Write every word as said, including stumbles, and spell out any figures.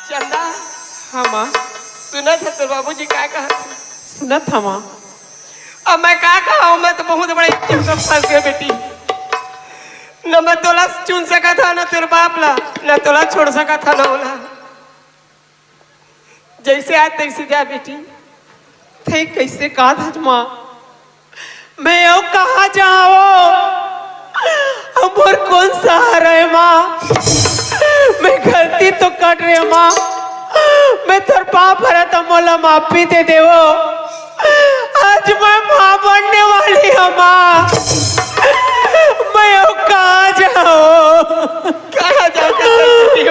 चंदा, हाँ माँ। सुनत है तोर बाबूजी का कहा? सुनत हवा। अब मैं का कहा हूँ, मैं तो बहुत बड़ा इज्जत में फंस गया बेटी। न मैं तोला चुन सका था, न तोर बाप ला, न तोला छोड़ सका था, न ओला। जैसे आए तैसे जा बेटी। थे कैसे का था माँ? मैं अब कहाँ जाओ? अब मोर कौन सहारा है माँ? मैं गलती तो कर रहे माँ, मैं तोर पाँव परत हँव, मोला माफी दे देवो। आज मैं माँ बनने वाली हूँ माँ, मैं अब कहाँ जाओ? कहाँ जाके